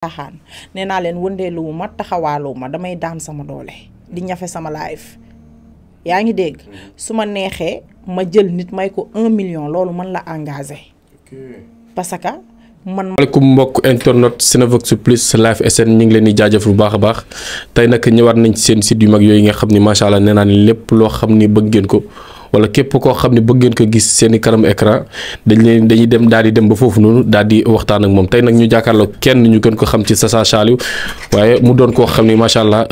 taxaan nee naa leen wëndeelu ma taxawaalu ma damay daan sama doole di ñafe sama life yaa ngi dégg su ma neexee ma jël nit may ko 1 million loolu man la engagé parce que man. maaleykum mbokk internet Cinevox Plus Live SN ñu ngi leen di jaajëf bu baax a baax tey nag ñëwaat nañ ci seen site yu mag yooyu nga xam ni macha allah nee naa ni lépp loo xam ni bëgg ngeen ko wala képp koo xam ne bëgg ngeen ko gis seen i kanam écran dañuy dem daal di dem ba foofu noonu daal di waxtaan ak moom tey nag ñu jàkkaarloo kenn ñu gën ko xam ci Chacha Saliou waaye mu doon koo xam ni macha allah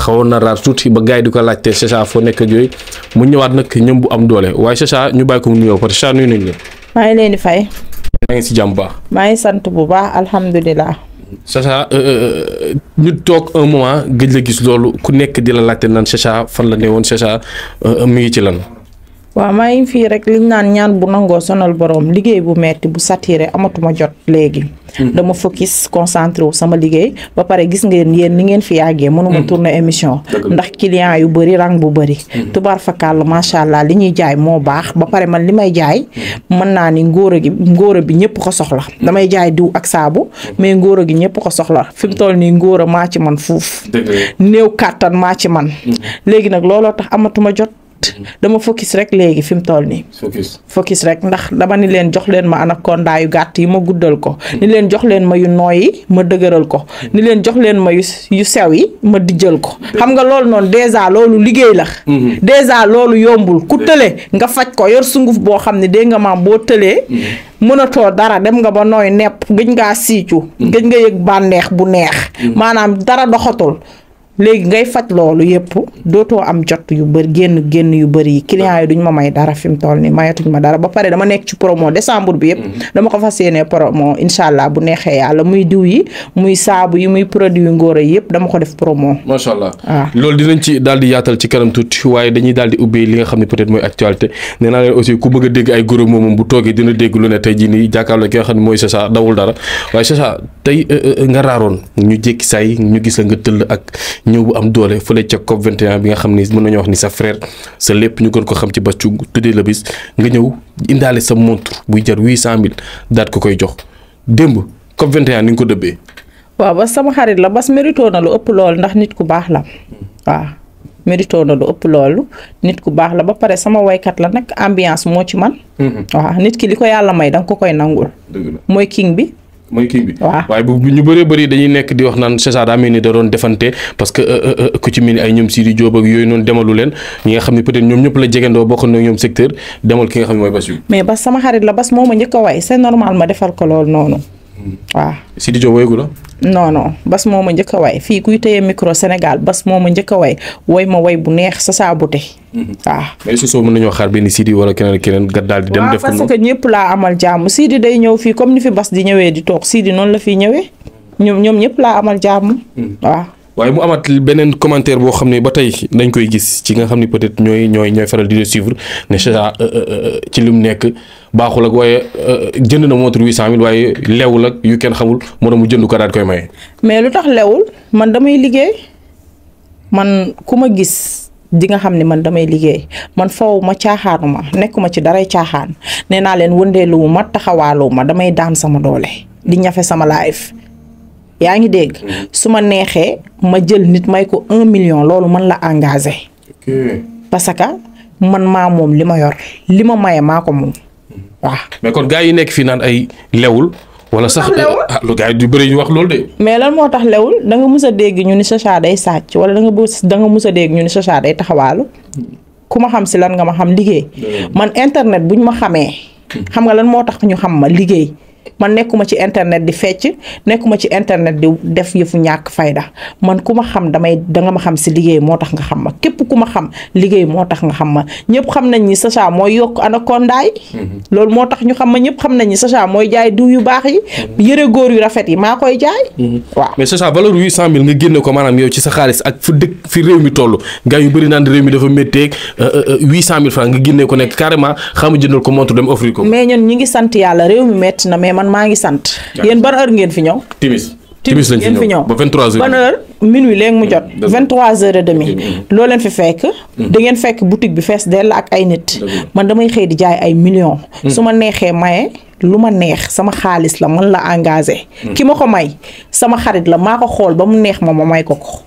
xawoon na raar tuuti ba gars yi di ko laajte Chacha foo nekk ak yooyu mu ñëwaat nag ñëm bu am doole waaye Chacha ñu bàyyi ko mu nuyoo parce que Chacha nuyu nañ la. maa ngi leen di fay. maa ngi si jàmm bu baax. maa ngi sant bu baax alhamdulilah. Chacha ñu toog un moment gëj la gis loolu ku nekk di la laajte naan Chacha fan la ne woon Chacha mi ngi ci lan. waaw maa ngi fii rek liñ naan ñaan bu nangoo sonal borom liggéey bu metti bu saturé amatuma jot léegi. dama focus concentré wu sama liggéey ba pare gis ngeen yéen ni ngeen fi yàggee mënuma tourner émission ndax client yu bëri rang bu bëri tubaar fakàll macha allah li ñuy jaay moo baax ba pare man li may jaay mën naa ni ngóora bi ñëpp ko soxla damay jaay diw ak saabu mais ngóora gi ñëpp ko soxla fi mu toll nii ngóora maa ci man fuuf néew kàttan maa ci man léegi nag looloo tax amatuma jot dama focus rek léegi fi mu toll nii. focus rek ndax dama ni leen jox leen ma anaconda yu gàtt yi ma guddal ko. ni leen jox leen ma yu nooy yi ma dëgëral ko. ni leen jox leen ma yu sew yi ma dijjal ko. xam nga loolu noonu dèjà loolu liggéey la. dèjà loolu yombul ku tële nga faj ko yor sunguf boo xam ne dégg nga maam boo tëlee. mënatoo dara dem nga ba nooy nepp gëj ngaa siicu. gëj nga yëg bànneex bu neex. maanaam dara doxatul. léegi ngay faj loolu yëpp dootoo am jot yu bëri génn yu bëri yi clients yi duñ ma may dara fi mu toll nii mayatuñ ma dara ba pare dama nekk ci promo décembre bi yëpp dama ko fas yéenee promo incha allah bu neexee yàlla muy diw yi muy saabu yi muy produit yu ngóor yi yëpp dama ko def promo. macha allah waaw loolu dinañ ci daal di yaatal ci kanam tuuti waaye dañuy daal di ubbi li nga xam ne peut-être mooy actualité nee naa leen aussi ku bëgg a dégg ay goro moom bu toogee dina dégg lu ne tey jii nii jàkkaarloo ki nga xam ne mooy Chacha dawul dara waaye Chacha tey nga raaroon ñu jékki say ñu gis la nga tëll ak ñëw bu am doole fële ca COP 21 bi nga xam ni mën nañoo wax ni sa frère sa lépp ñu gën ko xam ci Bass Thioung tuddee la bis nga ñëw indaale sa montre buy jar 800000 daat ko koy jox démb COP 21 ni nga ko dëbbee. waaw Bass sama xarit la Bass mérito na lu ëpp loolu ndax nit ku baax la waaw mérito na lu ëpp loolu nit ku baax la ba pare sama waykat la nag ambiance moo ci man. waaw nit ki li ko yàlla may danga ko koy nangul. mooy king bi. mooy kii bi waaw waaye bu ñu bëree bëri dañuy nekk di wax naan Chacha daa mel ni da doon defante parce que ku ci mel ni ay ñoom Sidi Diop ak yooyu noonu demalu leen ñi nga xam ne peut-être ñoom ñëpp la jegandoo bokk na ñoom secteur demal ki nga xam ne mooy Bass Thioung. mais Bass sama xarit la Bass moo ma njëkk a way c'est normal ma defal ko loolu noonu waaw. Sidi Diop woygu la. non Bass moo ma njëkk a way fii kuy téye micro Sénégal Bass moo ma njëkk a way ma way bu neex Chacha Bouté waaw. mais su soo mën nañoo xaar benn Sidi wala keneen ga daal di dem. def ko parce que ñëpp laa amal jàmm Sidi day ñëw fii comme ni fi Bass di ñëwee di toog Sidi noonu la fiy ñëwee ñoom ñëpp laa amal jàmm waaw. waaye mu amaat beneen commentaire boo xam ne ba tey dañ koy gis ci nga xam ne peut-être ñooy faral di le suivre ne Chacha ci li mu nekk baaxul ak waaye jënd na montre 800000 waaye lewul ak yu kenn xamul moo tax mu jënd ko daal koy maye. mais lu tax lewul man damay liggéey man ku ma gis di nga xam ne man damay liggéey man faw ma caaxaanu ma nekkuma ci daray caaxaan nee naa leen wëndeelu ma taxawaalu ma damay daan sama doole di ñafe sama life. yaa ngi dégg su ma neexee ma jël nit may ko 1 million loolu man la engagé. parce que man maa moom li ma yor li ma maye maa ko moom waaw. mais kon gars yi nekk fii naan ay lewul. wala sax lu gars yi du bëri ñu wax loolu de. mais lan moo tax lewul da nga mus a dégg ñu ni Chacha day sàcc wala da nga mus a dégg ñu ni Chacha day taxawaalu ku ma xam si lan nga ma xam liggéey. man internet buñ ma xamee. xam nga lan moo tax ñu xam ma liggéey. man nekkuma ci internet di fecc nekkuma ci internet di def yëfu ñàkk fayda man ku ma xam danga ma xam si liggéey moo tax nga xam ma képp ku ma xam liggéey moo tax nga xam ma ñëpp xam nañ ni Chacha mooy yokk anaconda yi loolu moo tax ñu xam ma ñëpp xam nañ ni Chacha mooy jaay diw yu baax yi yëre góor yu rafet yi maa koy jaay waaw. mais Chacha valeur 800000 nga génne ko maanaam yow ci sa xaalis ak fi réew mi toll gars yu bëri naan réew mi dafa métteeg 800000 francs nga génne ko nekk carrément xamu jëndal ko montre dem offrir ko. mais ñun ñi ngi sant yàlla réew mi metti na mais man maa ngi sant. yéen ban heure ngeen fi ñëw. timis lañ ngeen fi ñëw ba 23h. ban heure minuit léegi mu jot. 23h30. loo leen fi fekk. da ngeen fekk boutique bi fees dell ak ay nit. man damay xëy di jaay ay millions. su ma neexee maye lu ma neex sama xaalis la man la engagé. ki ma ko may sama xarit la maa ko xool ba mu neex ma may ko ko.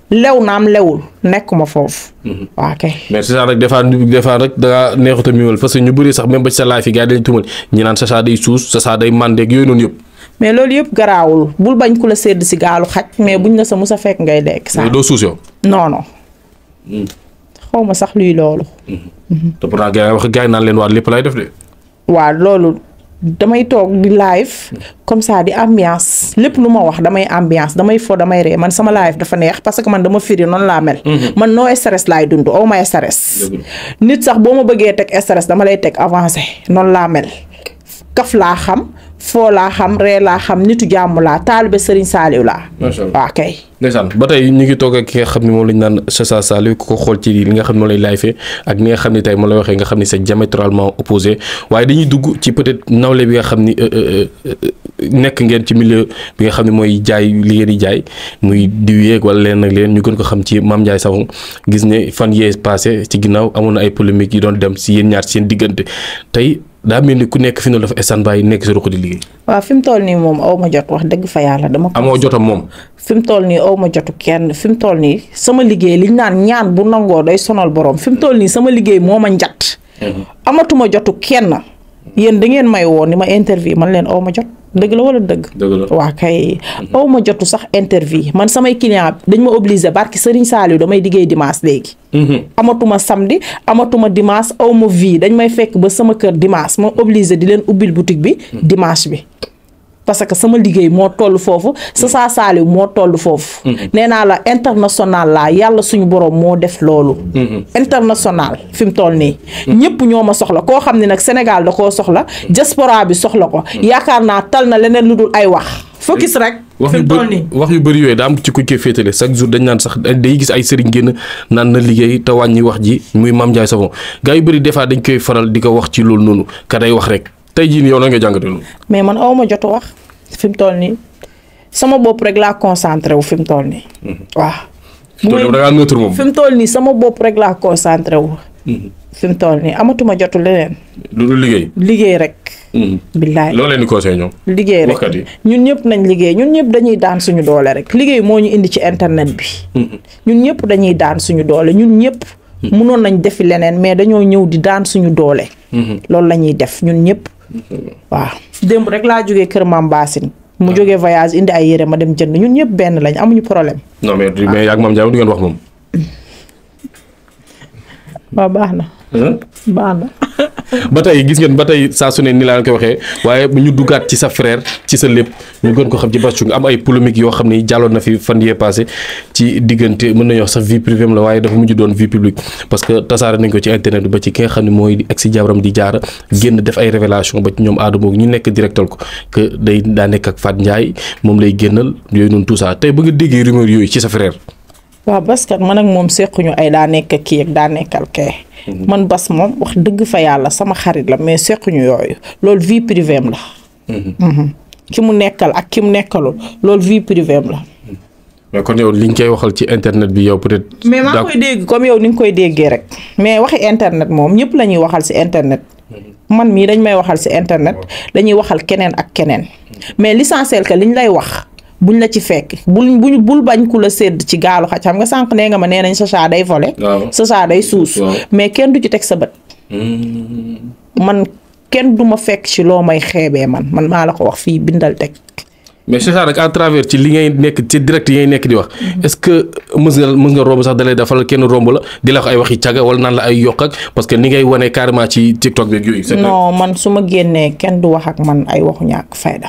lew naam lewul nekkuma foofu. waaw kay. mais Chacha rek des fois rek da ngaa neexut a miimal parce que ñu bëri sax même ba ci sa live yi gars yi dañuy tuumal ñi naan Chacha day suus Chacha day màndeeg yooyu noonu yëpp. mais loolu yëpp garaawul bul bañ ku la sedd si gaalu xaj mais buñ la sa musa fekk ngay lekk. saa doo suus yow. non non. xaw ma sax luy loolu. te pourtant gars yi wax gars yi naan leen waa lépp lay def de. waaw loolu damay toog di live comme ça di ambiance lépp lu ma wax damay ambiance damay fo damay ree man sama live dafa neex parce que man dama firi noonu laa mel. man no stress laay dund aw ma stress. nit sax boo ma bëggee teg stress dama lay teg avancé noonu laa mel. kaf laa xam foo laa xam ree laa xam nitu jàmm laa taalibe Serigne Saliou laa. macha allah waaw kay. ndeysaan ba tey ñu ngi toog ak ki nga xam ne moom lañ naan Chacha Saliou ku ko xool ci li nga xam ne moom lay live ak ni nga xam ne tey ma la waxee nga xam ne c'est diamétralement opposé waaye dañuy dugg ci peut-être nawle bi nga xam ni nekk ngeen ci milieu bi nga xam ne mooy jaay li ngeen di jaay muy diw yeeg wala leen ak leen ñu gën ko xam ci Mame Ndiaye Savon gis ne fan yee passé ci ginnaaw amoon na ay polémiques yi doon dem si yéen ñaar seen diggante tey daa mel ni ku nekk fi mu dafa standby nekk si ruq di liggéey. waaw fi mu toll nii moom aw ma jot wax dëgg fa yàlla dama. amoo jotam moom. fi mu toll nii aw ma jotu kenn fi mu toll nii sama liggéey liñ naan ñaan bu nangoo day sonal borom fi mu toll nii sama liggéey moo ma njat. amatuma jotu kenn yéen da ngeen may woo ni ma interview man leen aw ma jot dëgg la wala dëgg. dëgg la waa kay aw ma jotu sax interview man samay client dañ ma obligé barki Serigne Saliou damay liggéey dimanche léegi. amatuma samedi amatuma dimanche aw ma vie dañ may fekk ba sama kër dimanche ma obligé di leen ubbil boutique bi dimanche bi. parce que sama liggéey moo toll foofu Chacha Saliou moo toll foofu. nee naa la international laa yàlla suñu borom moo def loolu. international fi mu toll nii. ñëpp ñoo ma soxla koo xam ne nag Sénégal da koo soxla diaspora bi soxla ko. yaakaar naa tal na leneen lu dul ay wax. focus rek. fi mu toll nii wax yu bëri yooyu daa am ci kuñ koy féetale chaque jour dañ naan sax day gis ay sëriñ génn naan na liggéey te wàññi wax ji muy Mame Ndiaye Savon gars yu bëri des fois dañ koy faral di ko wax ci loolu noonu ka day wax rek. tey jii nii yow na nga jàngate loolu. mais man aw ma jotu wax fi mu toll nii sama bopp rek laa concentré wu fi mu toll nii. waaw. da ngaa neutre moom. fi mu toll nii sama bopp rek laa concentré wu. fi mu toll nii amatuma jotu leneen. lu dul liggéey. liggéey rek. billaay loo leen di conseillé ñoom. liggéey rek waxkat yi. ñun ñëpp nañ liggéey ñun ñëpp dañuy daan suñu doole rek liggéey moo ñu indi ci internet bi. ñun ñëpp dañuy daan suñu doole ñun ñëpp. mënoon nañ defi leneen mais dañoo ñëw di daan suñu doole. loolu la ñuy def ñun ñëpp. waaw démb rek laa jógee kër Mame Bassine mu jógee voyage indi ay yére ma dem jënd ñun ñëpp benn lañ amuñu problème. non mais yaa ak Mame Ndiaye du ngeen wax moom. waaw baax na. baax na. ba tey gis ngeen ba tey saa su ne ni laa koy waxee waaye ñu duggaat ci sa frère ci sa lépp ñu gën ko xam ci Bass Thioung am ay polémique yoo xam ne jàlloon na fi fan yee passé ci diggante mën nañu wax sax vie privée la waaye dafa mujj doon vie publique parce que tasaare nañ ko ci internet bi ba ci ki nga xam ne mooy ak si jabaram di jaara génn def ay révélation ba ci ñoom aadama ñu nekk directal ko que daa nekk ak Fat Ndiaye moom lay génnal yooyu noonu tout ça tey ba nga déggee rumeur yooyu ci sa frère. waaw parce que man ak moom sequñu ay daa nekk kii ak daa nekkal kee. man Bass moom wax dëgg fa yàlla sama xarit la mais sequñu yooyu loolu vie privée am la. ki mu nekkal ak ki mu nekkalul loolu vie privée am la. mais kon yow liñ koy waxal ci internet bi yow peut-être. mais maa koy dégg comme yow ni nga koy déggee rek mais waxi internet moom ñëpp la ñuy waxal ci internet. man mii dañ may waxal ci internet dañuy waxal keneen ak keneen mais l'essentiel que liñ lay wax. buñ la ci fekk bul bañ ku la sédd ci gaalu xaj xam nga sànq nee nga ma nee nañ Chacha day volé. Chacha day suus. mais kenn du ci teg sa bët. man kenn du ma fekk ci loo may xeebee man maa la ko wax fii bindal teg. mais Chacha nag à travers ci li ngay nekk ci direct yi ngay nekk di wax. est-ce que mës nga romb sax dalay defal kenn romb la di la wax ay waxi caga wala naan la ay yokk ak parce que ni ngay wane carrément ci TikTok beeg yooyu. non man su ma génnee kenn du wax ak man ay waxu ñàkk fayda.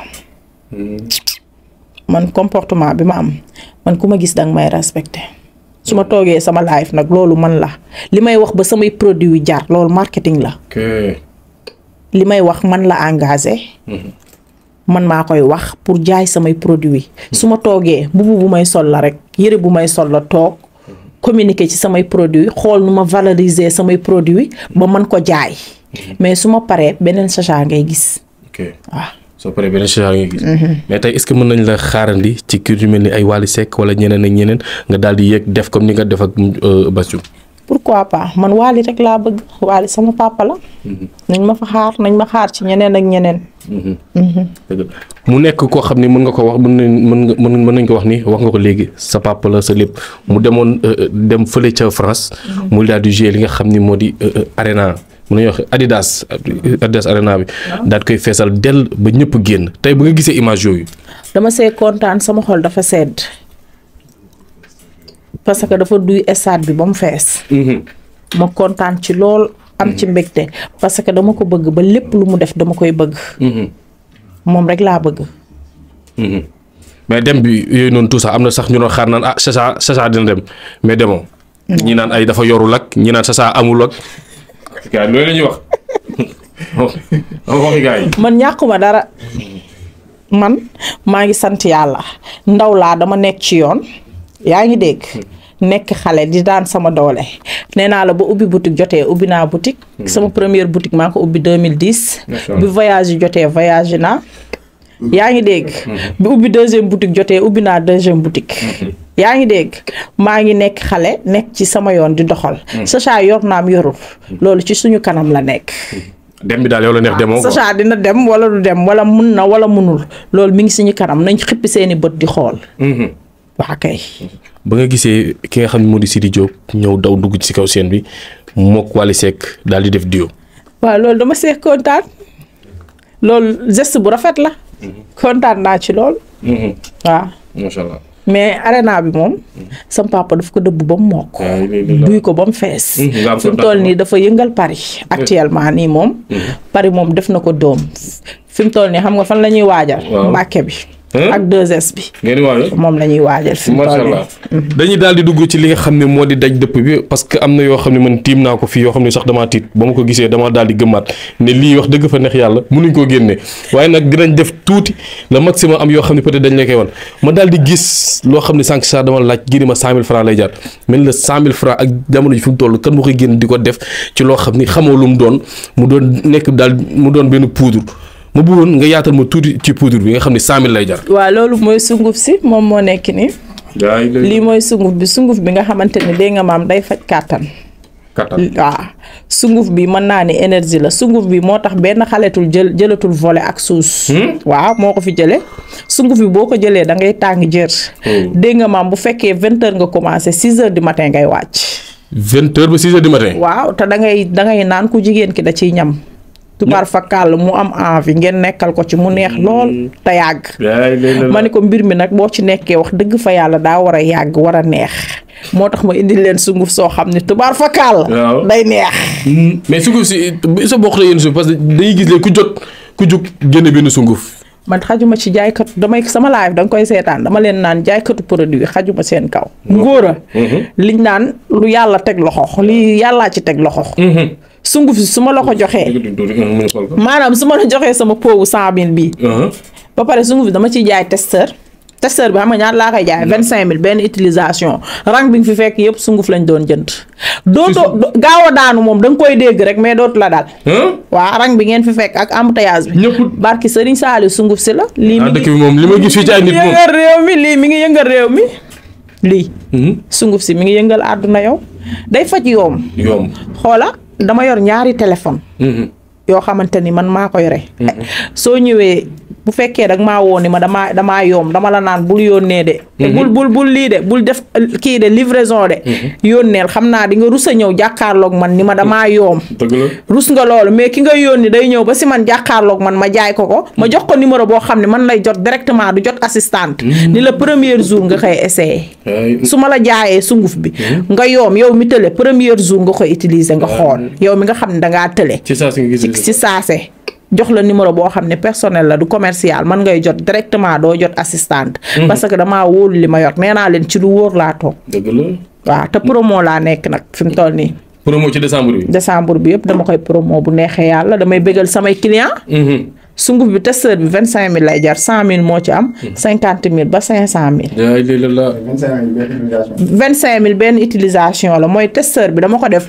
man comportement bi ma am man ku ma gis danga may respecté su ma toogee sama live nag loolu man la li may wax ba samay produit yu jar loolu marketing la. li may wax man la engagé. man maa koy wax pour jaay samay produit su ma toogee mbubu bu may sol la rek yëre bu may sol la toog communiquer ci samay produit xool nu ma valoriser samay produit ba man ko jaay mais su ma paree beneen Chacha ngay gis. waaw. soo paree beneen Chacha nga gis. mais tey est-ce que mën nañ la xaarandi ci kii yu mel ni ay Wally Seck wala ñeneen ak ñeneen nga daal di yéeg def comme ni nga def ak Bass Thioung. pourquoi pas man Wally rek laa bëgg Wally sama papa la. nañ ma fa xaar nañ ma xaar ci ñeneen ak ñeneen. mu nekk koo xam ne mën nga ko wax mën nañ ko wax ni wax nga ko léegi sa papa la sa lépp mu demoon dem fële ca France. mu daal di jouer li nga xam ni moo di Arena mën nañu wax Adidas Arena bi. daal koy feesal dell ba ñëpp génn tey bu nga gisee image yooyu. dama see kontaan sama xol dafa sedd. parce que dafa duy stade bi ba mu fees. ma kontaan ci lool am ci mbégte parce que dama ko bëgg ba lépp lu mu def dama koy bëgg. moom rek laa bëgg. mais dem bi yooyu noonu tout ça am na sax ñu doon xaar naan Chacha dina dem mais demoo. ñi naan ay dafa yorul ak ñi naan Chacha amul ak. gars yi loolu la ñuy wax. waxi gars yi. man ñàkkuma dara. man maa ngi sant yàlla ndaw laa dama nekk ci yoon. yaa ngi dégg nekk xale di daan sama doole nee naa la ba ubbi boutique jotee ubbi naa boutique. sama première boutique maa ko ubbi 2010. bi voyage yi jotee voyage naa. yaa ngi dégg. bi ubbi deuxième boutique jotee ubbi naa deuxième boutique. yaa ngi dégg maa ngi nekk xale nekk ci sama yoon di doxal. Chacha yor naam yorul. loolu ci suñu kanam la nekk. dem bi daal yow la neex demoo quoi. Chacha dina dem wala du dem wala mun na wala munul loolu mi ngi suñu kanam nañ xippi seeni bët di xool. waa kay. ba nga gisee ki nga xam ne moo di Sidy Diop ñëw daw dugg ci kaw scène bi mook Wally Seck daal di def duo. waaw loolu dama see kontaan loolu geste bu rafet la. kontaan naa ci lool. waaw. macha allah. mais Arena bi moom. sam papa daf ko dëbb ba mu mokk. duy ko ba mu fees. fi mu toll nii dafa yëngal Paris. actuellement nii moom. Paris moom def na ko doom fi mu toll nii xam nga fan la ñuy waajal. Mbàkke bi. ak 2S bi. ngeen di waajal moom la ñuy waajal. fi mu toll nii dañuy daal di dugg ci li nga xam ne moo di daj dëpp bi parce que am na yoo xam ne man tiim naa ko fii yoo xam ne sax damaa tiit ba ma ko gisee damaa daal di gëmmaat ne lii wax dëgg fa neex yàlla mënuñ koo génne waaye nag dinañ def tuuti le maximum am yoo xam ne peut-être dañ la koy wan ma daal di gis loo xam ne sànq sax dama laaj génne ma 100000 francs lay jaar mel na 100000 francs ak jamono ji fi mu toll kan moo koy génn di ko def ci loo xam ni xamoo lu mu doon nekk daal mu doon benn poudre. ma bëggoon nga yaatal ma tuuti ci poudre bi nga xam ne 100000 lay jar. waaw loolu mooy sunguf si moom moo nekk nii. lii mooy sunguf bi nga xamante ne dégg nga maam day faj kàttan. waaw sunguf bi mën naa ni énergie la sunguf bi moo tax benn xaletul jëlatul volet ak suus. waaw moo ko fi jëlee. sunguf bi boo ko jëlee da ngay tàng jër. dégg nga maam bu fekkee 20h nga commencé 6h du matin ngay wàcc. 20h ba 6h du matin. waaw te da ngay naan ku jigéen ki da ciy ñam. tubaar fakkaal mu am envie ngeen nekkal ko ci mu neex lool te yàgg. ma ne ko mbir mi nag boo ci nekkee wax dëgg fa yàlla daa war a yàgg war a neex moo tax ma indi leen sunguf soo xam ne tubaar fakkaal day neex. mais sunguf si sa bokk la yéen suuf parce que dañuy gis léegi ku jug génne benn sunguf. man xajuma ci jaaykatu damay sama live danga koy seetaan dama leen naan jaaykatu produit xajuma seen kaw. ngóora liñ naan lu yàlla teg loxo li yàllaa ci teg loxo. sunguf si su ma la ko joxee maanaam su ma la joxee sama poowu 100000 bii. ba pare sunguf bi dama ciy jaay testeur bi xam nga ñaar laa koy jaay 25000 benn utilisation rang bi nga fi fekk yëpp sunguf lañ doon jënd. dootoo gaaw a daanu moom da nga koy dégg rek mais dootu la dal. waa rang bi ngeen fi fekk ak embouteillage bi. barki Serigne Saliou sunguf si la. lii mi ngi moom li ma gis fii ci ay nit moom yëngal réew mi lii mi ngi yëngal réew mi lii. sunguf si mi ngi yëngal àdduna yow day faj yoom xoola dama yor ñaari téléphone yoo xamante ni man maa ko yore. soo ñëwee bu fekkee dag maa woo ni ma damaa yoom dama la naan bul yónnee de. bul lii de bul def kii de livraison de. yónneel xam naa di nga rus a ñëw jàkkaarloog man ni ma damaa yoom. rus nga loolu mais ki nga yónni day ñëw ba si man jàkkaarloog man ma jaay ko ma jox ko numéro boo xam ne man lay jot directement du jot assistante. ni la premier jour nga koy essayer. su ma la jaayee sunguf bi. nga yoom yow mi tële premier jour nga koy utiliser nga xool yow mi nga xam ne dangaa tële. ci saase jox la numéro boo xam ne personnel la du commercial man ngay jot directement doo jot assistante. parce que damaa wóolu li ma yor nee naa leen ci lu wóor laa toog. dëgg la. waaw te promo laa nekk nag fi mu toll nii. promo ci décembre bi. décembre bi yëpp dama koy promo bu neexee yàlla damay bégal samay client sunguf bi testeur bi 25000 lay jar 100000 moo ci am. 50000 ba 500000. yaay léegi la. 25000 benn utilisation la mooy testeur bi dama ko def.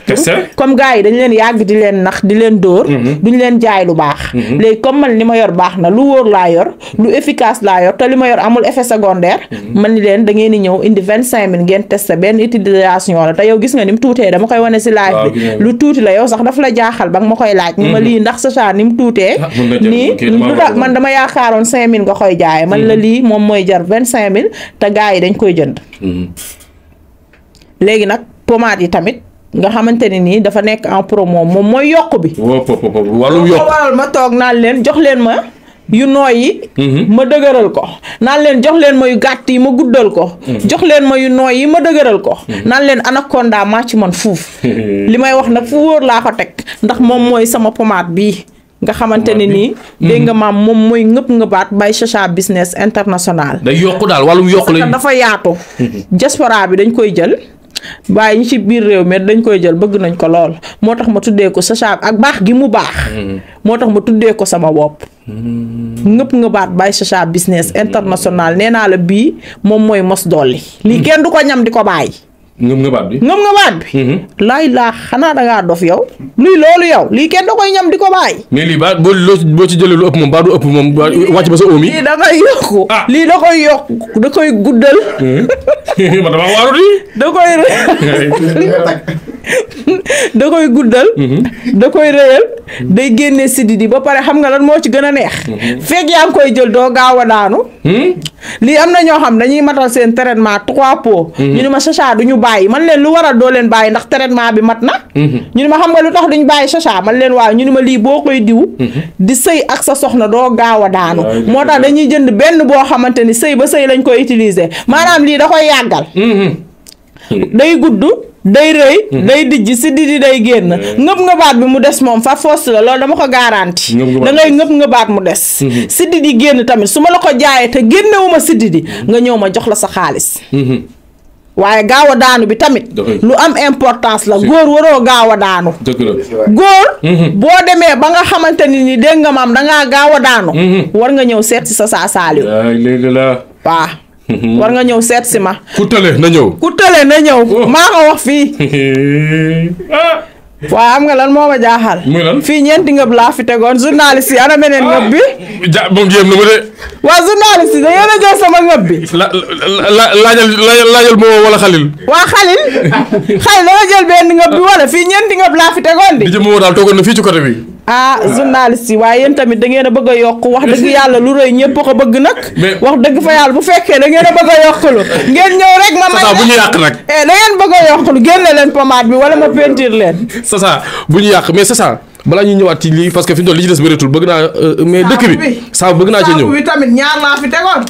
comme gars yi dañ leen yàgg di leen nax di leen dóor. duñ leen jaay lu baax. léegi comme man li ma yor baax na lu wóor laa yor lu efficace laa yor te li ma yor amul effet secondaire. man ni leen da ngeen di ñëw indi 25000 ngeen testé benn utilisation la te yow gis nga ni mu tuutee dama koy wane si live bi. lu tuuti la yow sax daf la jaaxal ba nga ma koy laaj. ni ma lii ndax sachet ni mu tuutee. nii lu tax man dama yaakaaroon 5000 nga koy jaay man la lii moom mooy jar 25000 te gars yi dañ koy jënd. léegi nag pommade yi tamit nga xamante ne nii dafa nekk en promo moom mooy yokk bi. wàllum yokk waral ma toog naan leen jox leen ma yu nooy yi. ma dëgëral ko naan leen jox leen ma yu gàtt yi ma guddal ko. jox leen ma yu nooy yi ma dëgëral ko. naan leen anaconda maa ci man fuuf. li may wax nag fu wóor laa ko teg ndax moom mooy sama pommade bii. nga xamante ne nii. dégg nga maam moom mooy ngëbaat bay Chacha business international. day yokk daal wàllum yokk lañ. dafa yaatu. diaspora bi dañ koy jël. waaye ñi ci biir réew mi dañ koy jël bëgg nañ ko lool moo tax ma tuddee ko Chacha ak baax gi mu baax. moo tax ma tuddee ko sama bopp. ngëbaat bay Chacha business international nee naa la bii moom mooy mos dolli. lii kenn du ko ñam di ko bàyyi. ngëbaat bi. laay laa xanaa dangaa dof yow. luy loolu yow lii kenn da koy ñam di ko bàyyi. mais lii ba boo ci jëlee lu ëpp moom ba du ëpp moom wàcc ba sa oom yi. lii da koy yokku. lii da koy yokku da koy guddal. ma dama waaru di. da koy guddal. da koy rëyal. day génne sididi ba pare xam nga lan moo ci gën a neex. fekk yaa ngi koy jël doo gaaw a daanu. lii am na ñoo xam dañuy matal seen traitement 3 pots. ñu ne ma Chacha du ñu bàyyi man leen lu waral doo leen bàyyi ndax traitement bi mat na. ñu ne ma xam nga lu tax duñ bàyyi Chacha man leen waaw ñu ne ma lii boo koy diw. di sëy ak sa soxna doo gaaw a daanu. moo tax dañuy jënd benn boo xamante ni sëy ba sëy lañ koy utiliser maanaam lii da koy yàggal. day gudd. day rëy day dijj si di day génn ngëbaat bi mu des moom fa force la loolu dama ko garanti da ngay ngëbaat mu des si di génn tamit su ma la ko jaayee te génnewuma si di nga ñëw ma jox la sa xaalis waaye gaaw a daanu bi tamit lu am importance la góor waroo gaaw a daanu góor boo demee ba nga xamante ni dégg nga maam dangaa gaaw a daanu war nga ñëw seet si sa Saaliw waaw war nga ñëw seet si ma. ku tële na ñëw. maa ko wax fii. waaye am nga lan moo ma jaaxal. muy lan fii ñeenti ngëb laa fi tegoon journaliste yi ana beneen ngëb bi. moom jéem na ma de. waa journaliste yi dañoo jël sama ngëb bi. laajal moo wala xalil. waa xalil danga jël benn ngëb bi wala fii ñeenti ngëb laa fi tegoon di. di jëm moo daal toogoon na fii ci côté bi. journaliste yi waaye yéen tamit da ngeen a bëgg a yokk wax dëgg yàlla lu rëy ñëpp ko bëgg nag. wax dëgg fa yàlla bu fekkee da ngeen a bëgg a yokklu ngeen ñëw rek ma may. Chacha bu ñu yàq nag. da ngeen bëgg a yokklu génne leen pommade bi wala ma peinture leen. Chacha bu ñu yàq mais Chacha balaa ñuy ñëwaat ci lii parce que fi mu toll li ci des bëreetul bëgg naa mais dëkk bi saa bëgg naa cee ñëw saabu bi tamit ñaar laa fi tegoon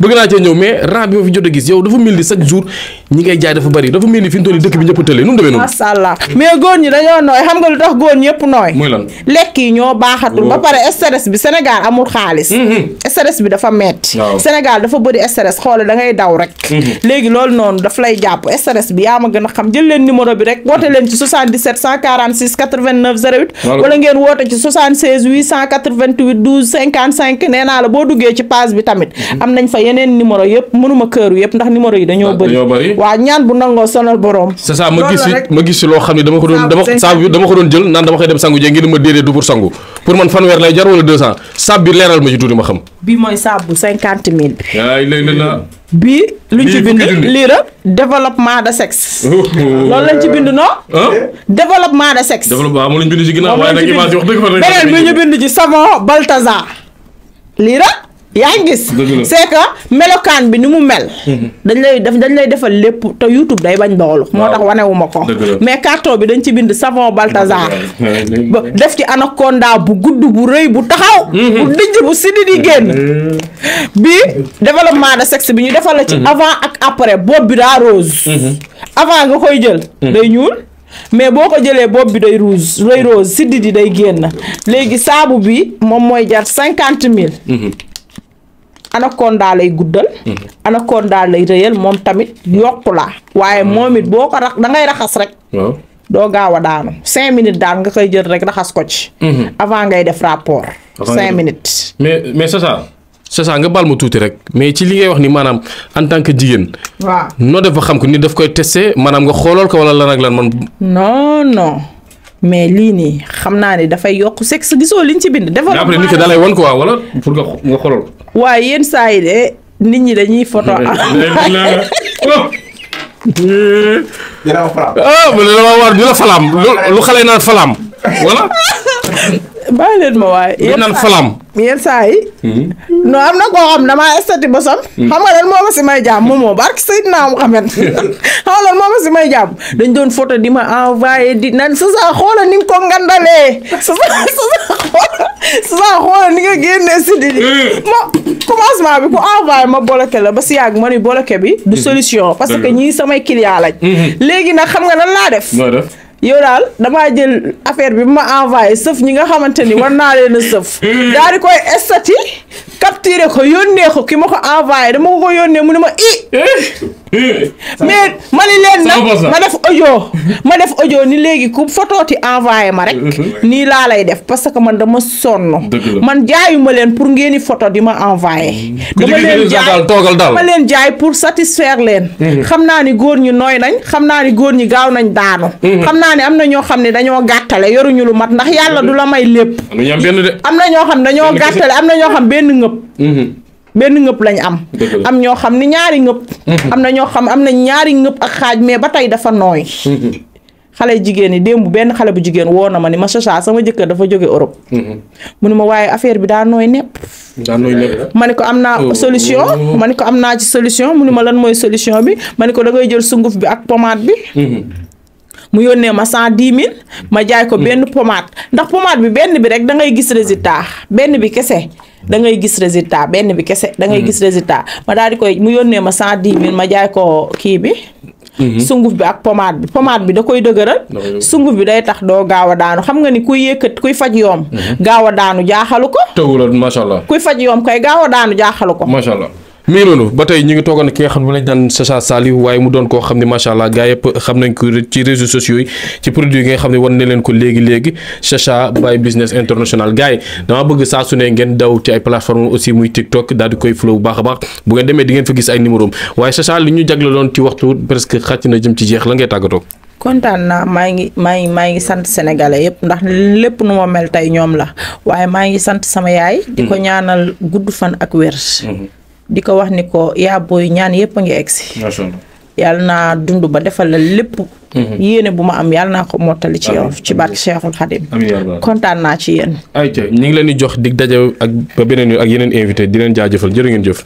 bëgg naa cee ñëw mais rang bi ma fi jot a gis yow dafa mel ni chaque jour ñi ngay jaay dafa bari dafa mel ni fi mu toll dëkk bi ñëpp a tëlee nu mu demee noonu masha Allah mais góor ñi dañoo nooy xam nga lu tax góor ñëpp nooy muy lan lekk yi ñoo baaxatul ba pare stress bi Sénégal amul xaalis stress bi dafa metti Sénégal dafa bëri stress xoole da ngay daw rek léegi loolu noonu daf lay jàpp stress bi yaa ma gën a xam jël leen numéro bi rek woote leen ci 77 146 89 08 wala ngeen woote ci 76 888 12 55 nee naa la boo duggee ci page bi tamit am nañ fa yeneen numéro yëpp mënuma këru yëpp ndax numéro yi dañoo bëri waaw ñaan bu nangoo sonal borom c'est ça ma gis loo xam ne dama ko doon jël naan dama koy dem sangu jee ngir ma déedee du pour sangu pour man fanweer lay jar wala 200 saab bi leeral ma ci tuuti ma xam bi mooy saabu 50 000 bi yaay léegi la bii luñ ci bind lii la développement de sexe loolu lañ ci bind non développement de sexe développement mu lañ bind ci ginnaaw waaye nag image wax dëgg fa beneen bi ñu bind ci savon Balthazar lii la yaa ngi gis c'est que melokaan bi ni mu mel dañ lay defal lépp te YouTube day bañ loolu moo tax wanewuma ko mais carton bi dañ ci bind savon Balthazar def ci anaconda bu gudd bu rëy bu taxaw bu dijj bu sidi di génn bii développement de sexe bi ñu defal la ci avant ak après bopp bi daa rose avant nga koy jël day ñuul mais boo ko jëlee bopp bi day rose siddi di day génn léegi saabu bi moom mooy jar 50 000 anaconda lay guddal anaconda lay rëyal moom tamit yokku la waaye moom it boo ko da ngay raxas rek doo gaaw a daanu 5 minutes daal nga koy jël rek raxas ko ci. avant ngay def rapport. 5 minutes. mais Chacha nga baal ma tuuti rek mais ci li ngay wax ni maanaam en tant que jigéen. waaw noo def ba xam ko ni daf koy testé maanaam nga xoolool ko wala lan ak lan man. non mais lii nii xam naa ne dafay yokk sexe gisoo liñ ci bind. développement après nit ki da lay won quoi wala pour nga xoolool. waaye yenn saa yi de nit ñi dañuy photo. dina ma faram. mu ne dama war ñu la falaam lu xale naan falaam wala. bàyyi leen ma waaye. naan falaam. yenn saa yi. non am na koo xam damaa estati bosam. xam nga lan moo ma si may jàmm moomoo barki Seydina Muhammad xam nga lan moo ma si may jàmm dañ doon photo di ma envoyé di nan sa xoola ni nga ko ngandalee sa xoola ni nga génnee si di ma commencement bi ku envoyé ma bloqué la ba si yàgg ma ni bloqué bi du solution parce que ñii samay client lañ léegi nag xam nga nan laa def yow daal damaa jël affaire bi ma envoyé sëf ñi nga xamante ni war naa leen a sëf daal di koy estati capturé ko yónnee ko ki ma ko envoyé dama ko yónnee mu ne ma mais ma ni leen nag ma def audio ni léegi ku photooti envoyé ma rek nii laa lay def parce que man dama sonn man jaayuma leen pour ngeen di photo di ma envoyé dama leen jaay pour satisfaire leen xam naa ni góor ñi nooy nañ xam naa ni góor ñi gaaw nañ daanu xam naa ni am na ñoo xam ne dañoo gàttale yoruñu lu mat ndax yàlla du la may lépp am na ñoo xam dañoo gàttale am na ñoo xam benn ngëpp lañ am ñoo xam ni ñaari ngëpp am na ñoo xam am na ñaari ngëpp ak xaaj mais ba tey dafa nooy xale jigéen yi démb benn xale bu jigéen woo na ma ni ma Chacha sama jëkkër dafa jóge Europe mu ne ma waaye affaire bi daa nooy nepp ma ne ko am naa solution ma ne ko am naa ci solution mu ne ma lan mooy solution bi ma ne ko da ngay jël sunguf bi ak pommade bi mu yónnee ma 110 000 ma jaay ko benn pommade ndax pommade bi benn bi rek da ngay gis résultat benn bi kese da ngay gis résultat benn bi kese da ngay gis résultat ma daal di koy mu yónnee ma 110 000 ma jaay ko kii bi. sunguf bi ak pommade bi da koy dëgëral. sunguf bi day tax doo gaaw a daanu xam nga ni kuy yëkkat kuy faj yoom. gaaw a daanu jaaxalu ko. tawul macha allah. kuy faj yoom koy gaaw a daanu jaaxalu ko. macha allah. mii noonu ba tey ñu ngi toogoon ki nga xam ne lañ daan Chacha Saliou waaye mu doon koo xam ne macha allah gars yëpp xam nañ ko ci réseaux sociaux yi ci produit yi nga xam ne wan ne leen ko léegi Chacha by Business International gars yi dama bëgg saa su ne ngeen daw ci ay plateforme aussi muy TikTok daal di koy follow bu baax a baax bu ngeen demee di ngeen fa gis ay numéro waaye Chacha li ñu jagleloon ci waxtu presque xàcc na jëm ci jeex la ngay tàggatoo. kontaan naa maa ngi sant sénégalais yëpp ndax lépp nu ma mel tey ñoom la waaye maa ngi sant sama yaay. di ko ñaanal gudd fan ak wér. di ko wax ni ko yaa booy ñaan yëpp a ngi egsi. macha allah yàlla naa dund ba defal la lépp. yéene bu ma am yàlla naa ko mottali ci yow. ci barke Cheikhul Khadim. kontaan naa ci yéen. ayca ñu ngi leen di jox dig daje ak ba beneen ak yeneen invité di leen jaajëfal jërë ngeen jëf.